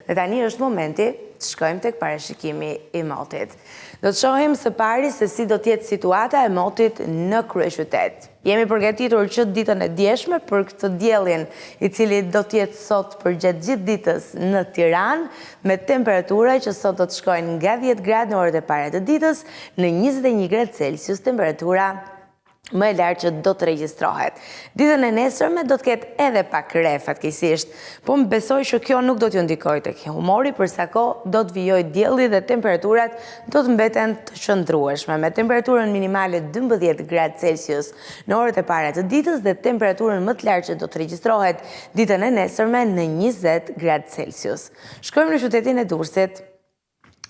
Dhe tani është momenti të shkojmë tek parashikimi i motit. Do të shohim së pari se si do të jetë situata e motit në kryeqytet. Jemi përgatitur që ditën e djeshme për këtë diellin i cili do të jetë sot përgjatë gjithë ditës në Tiranë, me temperatura që sot do të shkojnë nga 10 gradë në orët e para të ditës në 21 gradë Celsius temperatura më e lartë që do të regjistrohet. Ditën e nesërme do të ketë edhe pak re, fatkeqësisht, po më besoj që kjo nuk do t'ju ndikojë tek humori, për sa kohë do të vijojë dielli dhe temperaturat do të mbeten të qëndrueshme, me temperaturën minimale 12 gradë Celsius në orët e para të ditës dhe temperaturën më të lartë që do të regjistrohet ditën e nesërme në 20 gradë Celsius. Shkojmë në qytetin e Durrësit.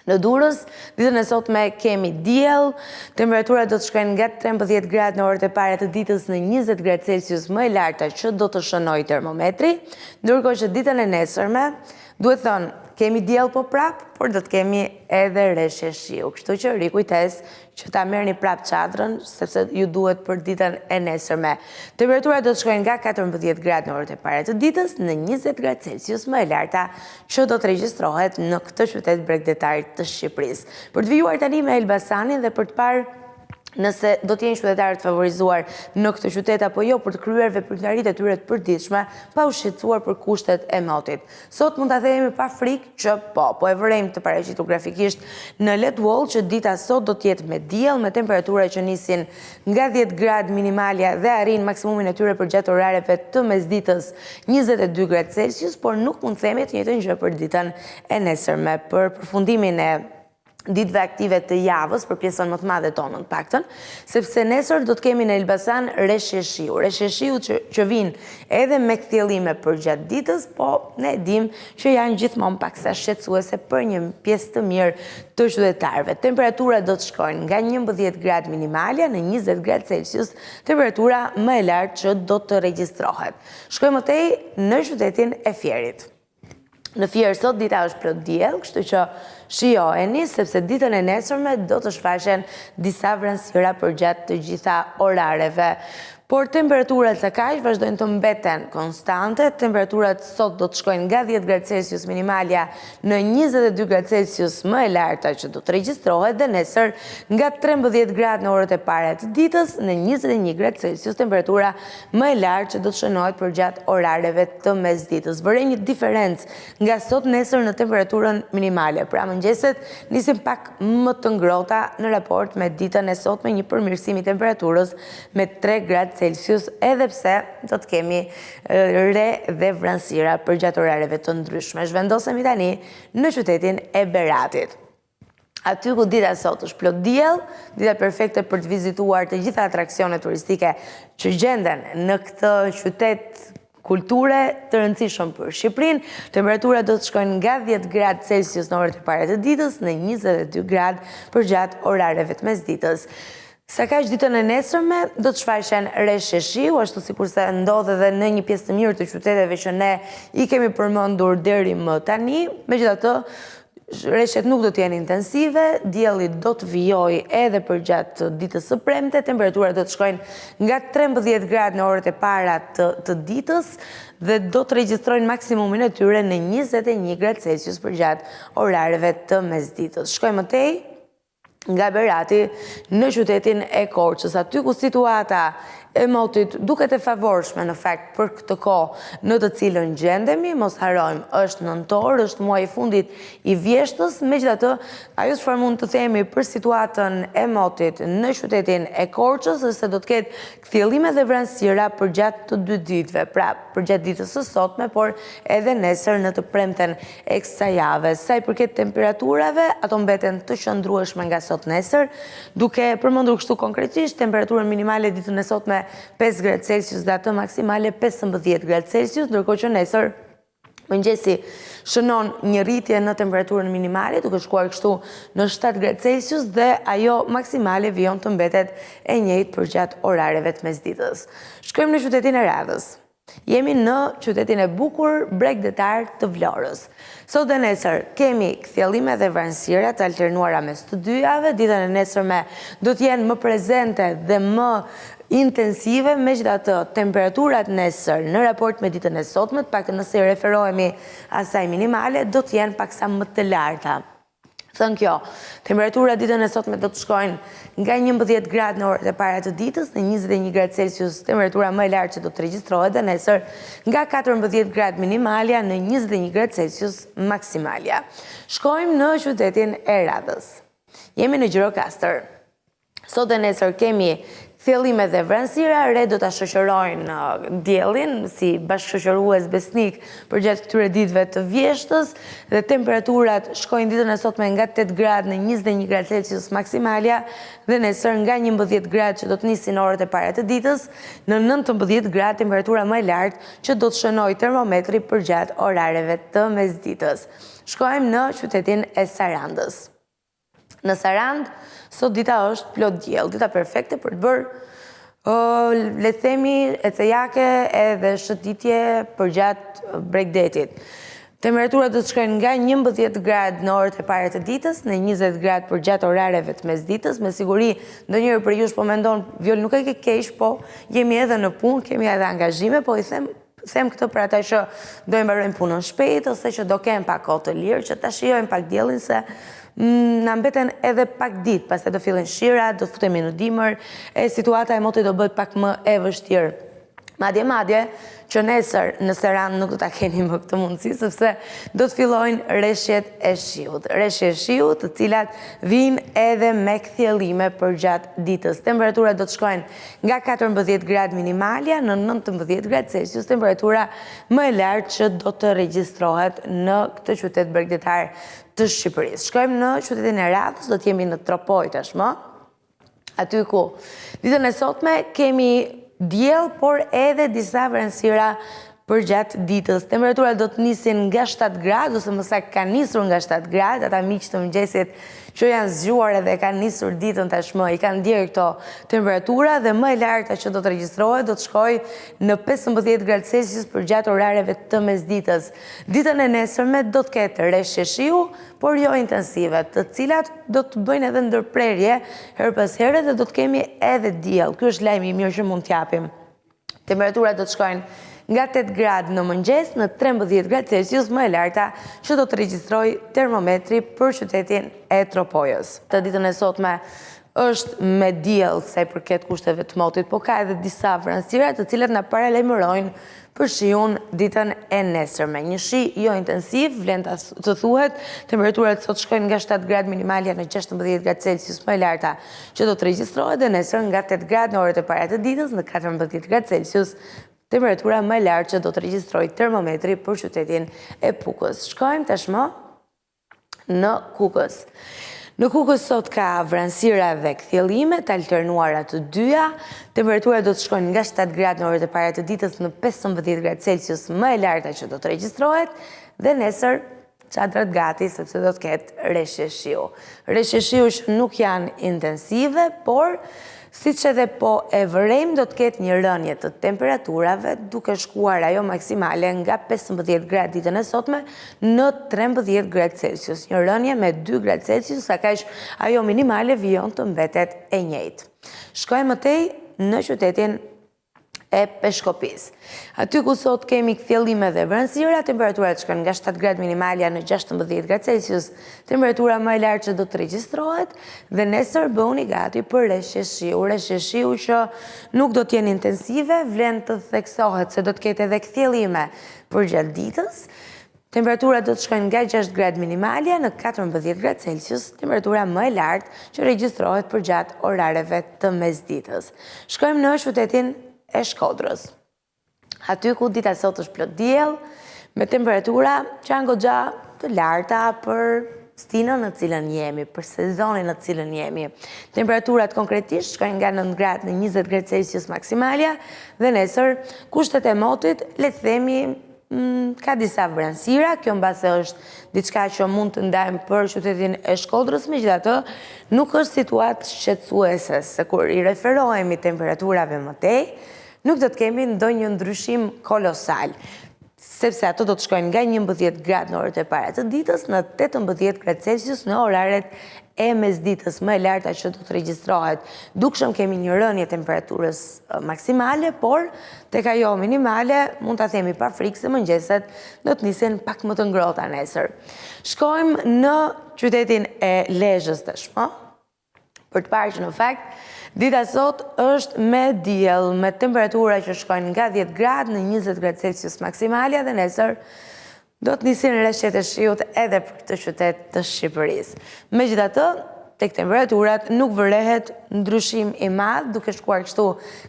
Në Durrës, ditën e sotme kemi diell, temperaturat do të shkojnë nga 13 gradë në orët e para të ditës në 20 gradë Celsius më e larta që do të shënojë termometri, ndërkohë që ditën e nesërme, duhet thënë, kemi diell po prapë, por do të kemi edhe reshje shiu. Kështu që rikujtesë që ta merrni prapë çadrën, sepse ju duhet për ditën e nesërme. Temperaturat do të shkojnë nga 14 gradë në orët e para të ditës në 20 gradë Celsius më e larta që do të regjistrohet në këtë qytet bregdetar të Shqipërisë. Për të vijuar tani me Elbasanin dhe për të parë nëse do të jenë qytetarët të favorizuar në këtë qytet apo jo për të kryer veprimtaritë e tyre të përditshme pa u shqetësuar për kushtet e motit. Sot mund ta themi pa frikë që po, po e vërejmë të paraqitur grafikisht në LED Wall që dita sot do të jetë me diell, me temperatura që nisin nga 10 gradë minimalja dhe arrijnë maksimumin e tyre përgjatë orareve të mesditës 22 gradë Celsius, por nuk mund të themi të njëjtën gjë për ditën e nesërme. Për përfundimin e ditëve aktive të javës, për pjesën më të madhe tonën të paktën, sepse nesër do të kemi në Elbasan reshje shiu. Reshje shiu që, që vijnë edhe me kthjellime përgjatë ditës, po ne e dimë që janë gjithmonë paksa shqetësuese për një pjesë të mirë të qytetarëve. Temperaturat do të shkojnë nga 11 gradë minimalja në 20 gradë Celsius, temperatura më e lartë që do të regjistrohet. Shkojmë më tej në qytetin e Fierit. Në Fier sot dita është plot diell, kështu që shijojeni sepse ditën e nesërme do të shfaqen disa vranësira përgjatë të gjitha orareve. Por temperaturat sakaq vazhdojnë të mbeten konstante, temperaturat sot do të shkojnë nga 10 gradë Celsius minimalja në 22 gradë Celsius më e larta që do të regjistrohet dhe nesër nga 13 gradë në orët e para të ditës në 21 gradë Celsius temperatura më e lartë që do të shënohet përgjatë orareve të mesditës. Vërejmë një diferencë nga sot nesër në temperaturën minimale. Pra mëngjeset nisin pak më të ngrohta në raport me ditën e sotme, një përmirësim i temperaturës me 3 gradë Celsius, edhe pse do të kemi re dhe vranësira përgjatë orareve të ndryshme. Zhvendosemi tani në qytetin e Beratit. Aty ku dita sot është plot diell, dita perfekte për të vizituar të gjitha atraksionet turistike që gjenden në këtë qytet kulture të rëndësishëm për Shqipërinë. Temperaturat do të shkojnë nga 10 gradë Celsius në orët e para të ditës në 22 gradë përgjatë orareve të mesditës. Sakaq ditën e nesërme do të shfaqen reshje shiu, ashtu sikurse ndodh edhe në një pjesë të mirë të qyteteve që ne i kemi përmendur deri më tani. Megjithatë, reshjet nuk do të jenë intensive, dielli do të vijojë edhe përgjatë ditës së premte, temperaturat do të shkojnë nga 13 gradë në orët e para të, të ditës dhe do të regjistrojnë maksimumin e tyre në 21 gradë Celsius përgjatë orareve të mesditës. Shkojmë më tej nga Berati në qytetin e Korçës, aty ku situata e motit duket e favorshme në fakt për këtë kohë në të cilën gjendemi, mos harrojmë, është nëntor, është muaji i fundit i vjeshtës, megjithatë, ajo çfarë mund të themi për situatën e motit në qytetin e Korçës është se do të ketë Kthjellime dhe vranësira përgjatë të dy ditëve, pra përgjatë ditës së sotme, por edhe nesër në të premten e kësaj jave. Sa i përket temperaturave, ato mbeten të qëndrueshme nga sot nesër, duke përmendur kështu konkretisht temperaturën minimale ditën e sotme 5 gradë Celsius dhe atë maksimale 15 gradë Celsius, ndërkohë që nesër Mëngjesi shënon një rritje në temperaturën minimale, duke shkuar kështu në 7 gradë Celsius dhe ajo maksimale vijon të mbetet e njëjtë përgjatë orareve të mesditës. Shkojmë në qytetin e radhës. Jemi në qytetin e bukur bregdetar të Vlorës. Sot dhe nesër kemi kthjellime dhe vranësira të alternuara mes të dyjave, ditën e nesërme do të jenë më prezente dhe më intensive, megjithatë temperaturat nesër në raport me ditën e sotme, të paktën nëse i referohemi asaj minimale, do të jenë paksa më të larta. Thënë kjo, temperaturat ditën e sotme do të shkojnë nga 11 gradë në orët e para të ditës në 21 gradë Celsius, temperatura më e lartë që do të regjistrohet dhe nesër nga 14 gradë minimalja në 21 gradë Celsius maksimalja. Shkojmë në qytetin e radhës. Jemi në Gjirokastër. Sot dhe nesër kemi kthjellime dhe vranësira, retë do ta shoqërojnë diellin si bashkëshoqërues besnik përgjatë këtyre ditëve të vjeshtës dhe temperaturat shkojnë ditën e sotme nga 8 gradë në 21 gradë Celsius maksimalja dhe nesër nga 11 gradë që do të nisin orët e para të ditës në 19 gradë temperatura më e lartë që do të shënojë termometri përgjatë orareve të mesditës. Shkojmë në qytetin e Sarandës. Në Sarandë, sot dita është plot diell, dita perfekte për të bërë, le të themi, ecejake edhe shëtitje përgjatë bregdetit. Temperaturat do të shkojnë nga 11 gradë në orët e para të ditës, në 20 gradë përgjatë orareve të mesditës, me siguri ndonjëri prej jush po mendon, Viol nuk e ke keq, po jemi edhe në punë, kemi edhe angazhime, po i them Them këtë për ata që do e mbarojnë punën shpejt ose që do kenë pak kohë të lirë, që ta shijojnë pak diellin se mm, na mbeten edhe pak ditë, pastaj do fillojnë shirat, do të futemi në dimër, e situata e motit do bëhet pak më e vështirë. Madje madje që nesër në Sarandë nuk do ta keni më këtë mundësi sepse do të fillojnë reshjet e shiut. Reshje e shiut të cilat vijnë edhe me kthjellime përgjatë ditës. Temperaturat do të shkojnë Nga 14 gradë minimalja në 19 gradë Celsius, temperatura më e lartë që do të regjistrohet në këtë qytet bregdetar të Shqipërisë. Shkojmë në qytetin e radhës, do të jemi në Tropojë tashmë. Aty ku ditën e sotme kemi diell, por edhe disa vranësira përgjatë ditës. Temperaturat do të nisin nga 7 gradë, ose më saktë kanë nisur nga 7 gradë, ata miq të mëngjesit që janë zgjuar edhe kanë nisur ditën tashmë, i kanë ndjerë këto temperatura dhe më e larta që do të regjistrohet do të shkojë në 15 gradë Celsius përgjatë orareve të mesditës. Ditën e nesërme do të ketë reshje shiu, por jo intensive, të cilat do të bëjnë edhe ndërprerje herë pas here dhe do të kemi edhe diell. Ky është lajmi i mirë që mund t'japim. Temperaturat do të shkojnë nga 8 gradë në mëngjes në 13 gradë Celsius më e larta që do të regjistrojë termometri për qytetin e Tropojës. Të ditën e sotme është me diell sa i përket kushteve të motit, po ka edhe disa vranësira të cilat na paralajmërojnë për shiun ditën e nesërme. Një shi jo intensiv, vlen të thuhet, temperaturat sot shkojnë nga 7 gradë minimalja në 16 gradë Celsius më e larta që do të regjistrohet dhe nesër nga 8 gradë në orët e para të ditës në 14 gradë Celsius, temperatura më e lartë që do të regjistrojë termometri për qytetin e Pukës. Shkojmë tashmë në Kukës. Në Kukës sot ka vranësira dhe kthjellime të alternuara të dyja. Temperaturat do të shkojnë nga 7 gradë në orët e para të ditës në 15 gradë Celsius më e larta që do të regjistrohet dhe nesër Çadrat gati sepse do të ketë reshje shiu. Reshje shiu që nuk janë intensive, por siç edhe po e vërejmë do të ketë një rënie të temperaturave duke shkuar ajo maksimale nga 15 gradë ditën e sotme në 13 gradë Celsius. Një rënie me 2 gradë Celsius, sakaq ajo minimale vijon të mbetet e njëjtë. Shkojmë më tej në qytetin e Peshkopisë. Aty ku sot kemi kthjellime dhe vranësira, temperaturat shkojnë nga 7 gradë minimalja në 16 gradë Celsius, temperatura më e lartë që do të regjistrohet dhe nesër bëhuni gati për reshje shiu. Reshje shiu që nuk do të jenë intensive, vlen të theksohet se do të ketë edhe kthjellime përgjatë ditës. Temperaturat do të shkojnë nga 6 gradë minimalja në 14 gradë Celsius, temperatura më e lartë që regjistrohet përgjatë orareve të mesditës. Shkojmë në qytetin e Shkodrës. Aty ku dita sot është plot diell, me temperatura që janë goxha të larta për stinën në cilën jemi, për sezonin në cilën jemi. Temperaturat konkretisht shkojnë nga 9 gradë në 20 gradë Celsius maksimalja dhe nesër kushtet e motit, le të themi, Mm, ka disa vranësira, kjo mbase është diçka që mund të ndajmë për qytetin e Shkodrës, megjithatë nuk është situatë shqetësuese, se kur i referohemi temperaturave më tej, nuk do të kemi ndonjë ndryshim kolosal, sepse ato do të shkojnë nga 11 gradë në orët e para të ditës në 18 gradë Celsius në oraret e mesditës më e larta që do të regjistrohet. Dukshëm kemi një rënie temperaturës maksimale, por tek ajo minimale mund ta themi pa frikë se mëngjeset do të nisin pak më të ngrohta nesër. Shkojmë në qytetin e Lezhës tashmë. Për të parë që në fakt, dita sot është me diell, me temperatura që shkojnë nga 10 gradë në 20 gradë Celsius maksimalja dhe nesër do të nisin reshjet e shiut edhe për këtë qytet të Shqipërisë. Megjithatë, tek temperaturat nuk vërehet ndryshim i madh, duke shkuar kështu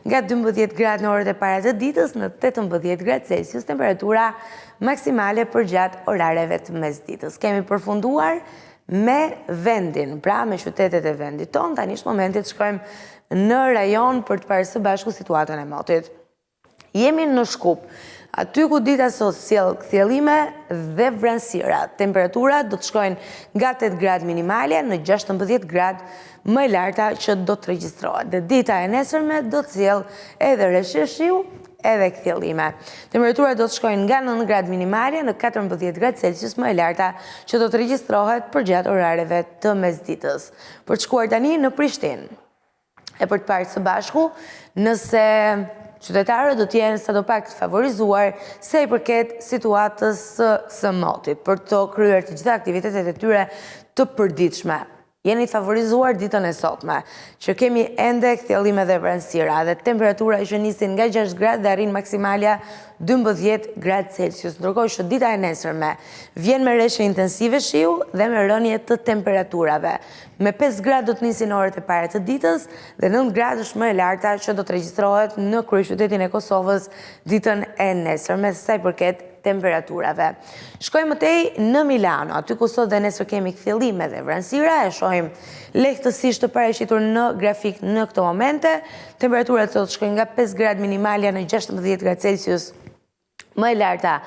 nga 12 gradë në orët e para të ditës në 18 gradë Celsius temperatura maksimale përgjatë orareve të mesditës. Kemi përfunduar me vendin, pra me qytetet e vendit tonë, tani është momenti të shkojmë në rajon për të parë së bashku situatën e motit. Jemi në Shkup, aty ku dita sot sjell kthjellime dhe vranësira. Temperaturat do të shkojnë nga 8 gradë minimalja në 16 gradë më e larta që do të regjistrohet. Dhe dita e nesërme do të sjellë edhe reshje shiu, edhe kthjellime. Temperaturat do të shkojnë nga 9 gradë minimalja në 14 gradë Celsius më e larta që do të regjistrohet përgjatë orareve të mesditës. Për të shkuar tani në Prishtinë. E për të parë së bashku, nëse qytetarët do të jenë sadopak të favorizuar sa i përket situatës së motit, për të kryer të gjitha aktivitetet e tyre të përditshme. Jeni të favorizuar ditën e sotme, që kemi ende kthjellime dhe vranësira dhe temperatura që nisin nga 6 gradë dhe arrin maksimalja 12 gradë Celsius, ndërkohë që dita e nesërme vjen me reshje intensive shiu dhe me rënie të temperaturave. Me 5 gradë do të nisin orët e para të ditës dhe 9 gradë është më e larta që do të regjistrohet në kryeqytetin e Kosovës ditën e nesërme sa i përket temperaturave. Shkojmë më tej në Milano, aty ku sot dhe nesër kemi kthjellime dhe vranësira, e shohim lehtësisht të paraqitur në grafik në këto momente. Temperaturat sot shkojnë nga 5 gradë minimalja në 16 gradë Celsius më e larta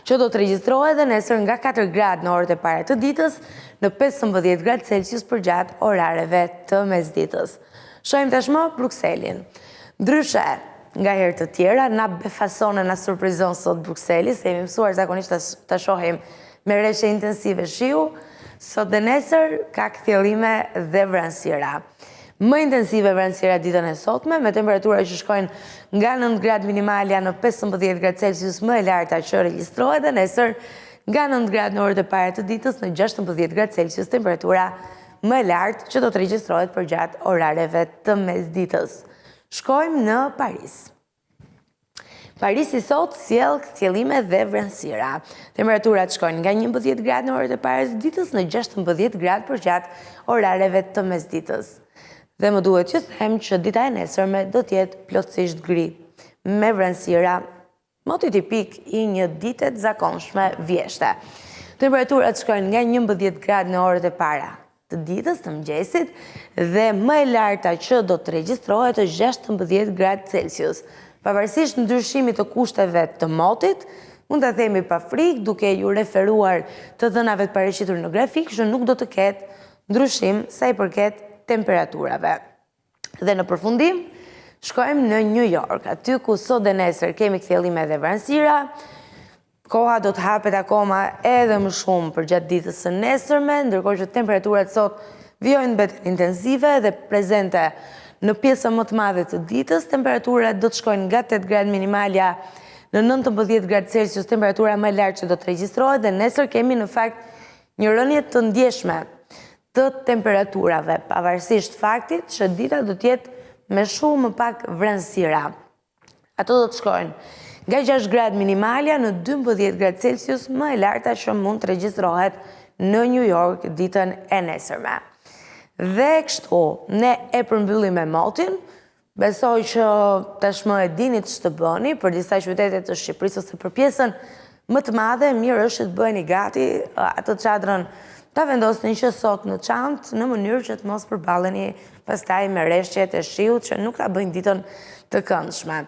që do të regjistrohet dhe nesër nga 4 gradë në orët e para të ditës në 15 gradë Celsius përgjatë orareve të mesditës. Shohim tashmë Brukselin. Ndryshe, nga herë të tjera, na befason e na surprizon sot Brukseli, se jemi mësuar zakonisht ta shohim me reshje intensive shiu, sot dhe nesër ka kthjellime dhe vranësira. Më intensive vranësira ditën e sotme, me temperatura që shkojnë nga 9 gradë minimalja në 15 gradë Celsius më e larta që regjistrohet dhe nesër nga 9 gradë në orët e para të ditës në 16 gradë Celsius temperatura më e lartë që do të regjistrohet përgjatë orareve të mesditës. Shkojmë në Paris. Parisi sot sjell kthjellime dhe vranësira. Temperaturat shkojnë nga 11 gradë në orët e para të ditës në 16 gradë përgjatë orareve të mesditës. Dhe më duhet t'ju them që dita e nesërme do të jetë plotësisht gri, me vranësira Moti tipik i një dite të zakonshme vjeshte. Temperaturat shkojnë nga 11 gradë në orët e para të ditës, të mëngjesit, dhe më e larta që do të regjistrohet është 16 gradë Celsius. Pavarësisht ndryshimit të kushteve të motit, mund ta themi pa frikë, duke iu referuar të dhënave të paraqitur në grafik, që nuk do të ketë ndryshim sa i përket temperaturave. Dhe në përfundim, shkojmë në New York, aty ku sot dhe nesër kemi kthjellime dhe vranësira, koha do të hapet akoma edhe më shumë përgjatë ditës së nesërme, ndërkohë që temperaturat sot vijojnë të mbeten intensive dhe prezente në pjesën më të madhe të ditës, temperaturat do të shkojnë nga 8 gradë minimalja në 19 gradë Celsius, temperatura më e lartë që do të regjistrohet dhe nesër kemi në fakt një rënie të ndjeshme të temperaturave, pavarësisht faktit që dita do të jetë me shumë më pak vranësira. Ato do të shkojnë nga 6 gradë minimalja në 12 gradë Celsius më e larta që mund të regjistrohet në New York ditën e nesërme. Dhe kështu, ne e përmbyllim me motin, Besoj që tashmë e dini ç'të bëni për disa qytete të Shqipërisë ose për pjesën më të madhe, mirë është që të bëheni gati atë çadrën ta vendosni që sot në çantë në mënyrë që të mos përballeni pastaj me reshjet e shiut që nuk ta bëjnë ditën të këndshme.